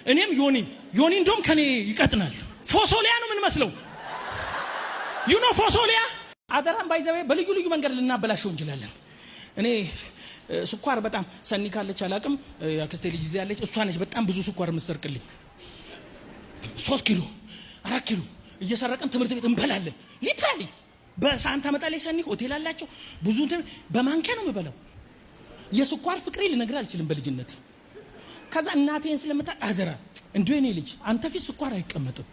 እኔም ዮኒ ዮኒ እንደውም ከኔ ይቀጥናል። ፎሶሊያ ነው የምንመስለው። You know ፎሶሊያ። አደራም by the way በልዩ ልዩ መንገድ ልናበላሸው እንችላለን። እኔ ስኳር በጣም ሰኒ ካለች አላቅም፣ የአክስቴ ልጅ እዚያ ያለች እሷ ነች በጣም ብዙ ስኳር የምትሰርቅልኝ። 3 ኪሎ 4 ኪሎ እየሰረቅን ትምህርት ቤት እንበላለን። Literally በሳህን ታመጣለች ሰኒ። ሆቴል አላቸው ብዙ እንትን በማንኪያ ነው የምበላው። የስኳር ፍቅሬ ልነግርህ አልችልም በልጅነቴ። ከዛ እናቴን ስለምታውቅ አደራ እንደው የኔ ልጅ አንተ ፊት ስኳር አይቀመጥም፣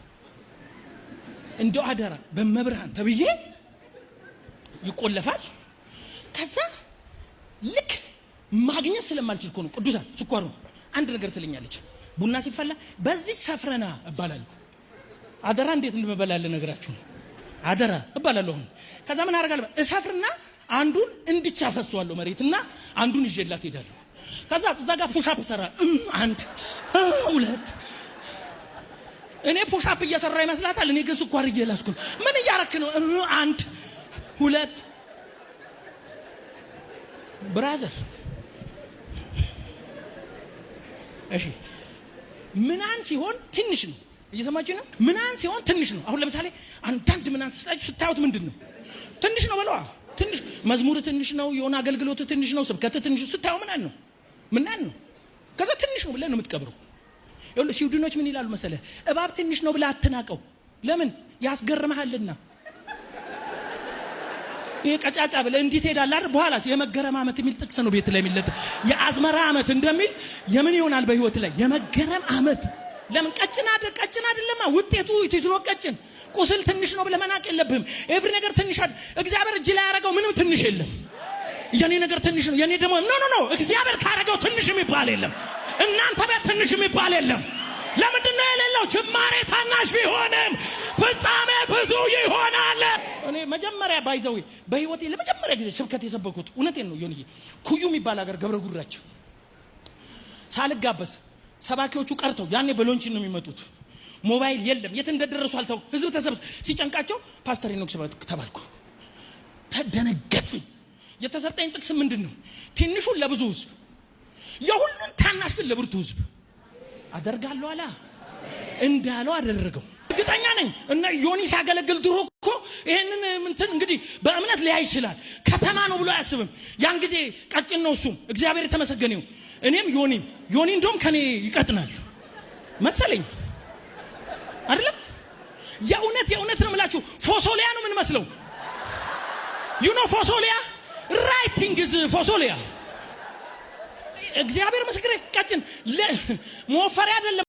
እንደው አደራ በመብርሃን ተብዬ ይቆለፋል። ከዛ ልክ ማግኘት ስለማልችል እኮ ነው ቅዱሳን ስኳሩ አንድ ነገር ትለኛለች። ቡና ሲፈላ በዚች ሰፍረና እባላለሁ። አደራ እንዴት እንደምበላ ልነግራችሁ ነው። አደራ እባላለሁ። አሁን ከዛ ምን አደርጋለሁ? እሰፍርና አንዱን እንድቻፈሷለሁ መሬትና አንዱን ይዤላት ሄዳለሁ። ከዛ እዛ ጋር push up ሰራ፣ አንድ ሁለት። እኔ push up እየሰራ ይመስላታል። እኔ ግን ስኳር እየላስኩ ነው። ምን እያረክ ነው? አንድ ሁለት። Brother፣ እሺ ምናን ሲሆን ትንሽ ነው። እየሰማችሁ ነው። ምናን ሲሆን ትንሽ ነው። አሁን ለምሳሌ አንዳንድ ምናን ስጣችሁ ስታዩት ምንድን ነው? ትንሽ ነው በለዋ። ትንሽ መዝሙር ትንሽ ነው። የሆነ አገልግሎት ትንሽ ነው። ስብከት ትንሽ ነው። ስታየው ምናን ነው ምናን ነው። ከዛ ትንሽ ነው ብለህ ነው የምትቀብረው። ይኸውልህ ስዊድኖች ምን ይላሉ መሰለህ? እባብ ትንሽ ነው ብለህ አትናቀው። ለምን? ያስገርምሃልና። ይሄ ቀጫጫ ብለህ እንዲህ ትሄዳለህ አይደል? በኋላስ የመገረም ዓመት የሚል ጥቅስ ነው ቤት ላይ የሚለጥ የአዝመራ ዓመት እንደሚል የምን ይሆናል በህይወት ላይ የመገረም ዓመት። ለምን ቀጭን አይደል? ቀጭን አይደለማ ውጤቱ ይትዝሎ ቀጭን ቁስል ትንሽ ነው ብለህ መናቅ የለብህም። Every ነገር ትንሽ አይደል። እግዚአብሔር እጅ ላይ ያደረገው ምንም ትንሽ የለም። የኔ ነገር ትንሽ ነው፣ የኔ ደግሞ no no no። እግዚአብሔር ካደረገው ትንሽ የሚባል የለም። እናንተ ቤት ትንሽ የሚባል የለም። ለምንድን ነው የሌለው? ጅማሬ ታናሽ ቢሆንም ፍጻሜ ብዙ ይሆናል። እኔ መጀመሪያ by the way በህይወቴ ለመጀመሪያ ጊዜ ስብከት የሰበኩት እውነቴን ነው ዮኒዬ፣ ኩዩ የሚባል ሀገር ገብረ ጉራቸው ሳልጋበዝ ሰባኪዎቹ ቀርተው ያኔ በሎንችን ነው የሚመጡት። ሞባይል የለም፣ የት እንደደረሱ አልታወቅም። ህዝብ ተሰብስቦ ሲጨንቃቸው ፓስተር ሄኖክ ስበክ ተባልኩ። ተደነገጥኩኝ። የተሰጠኝ ጥቅስ ምንድን ነው? ትንሹን ለብዙ ህዝብ፣ የሁሉን ታናሽ ግን ለብርቱ ህዝብ አደርጋለሁ አላ እንዳለው አደረገው። እርግጠኛ ነኝ እነ ዮኒ ሲያገለግል ድሮ እኮ ይሄንን እንትን እንግዲህ በእምነት ሊያይ ይችላል። ከተማ ነው ብሎ አያስብም። ያን ጊዜ ቀጭን ነው እሱም። እግዚአብሔር የተመሰገነ ይሁን። እኔም ዮኒም ዮኒ እንደውም ከኔ ይቀጥናል መሰለኝ አይደለም። የእውነት የእውነት ነው የምላችሁ። ፎሶሊያ ነው የምንመስለው። You know ፎሶሊያ writing is ፎሶሊያ። እግዚአብሔር ምስክሬ ቀጭን መወፈሪያ አይደለም።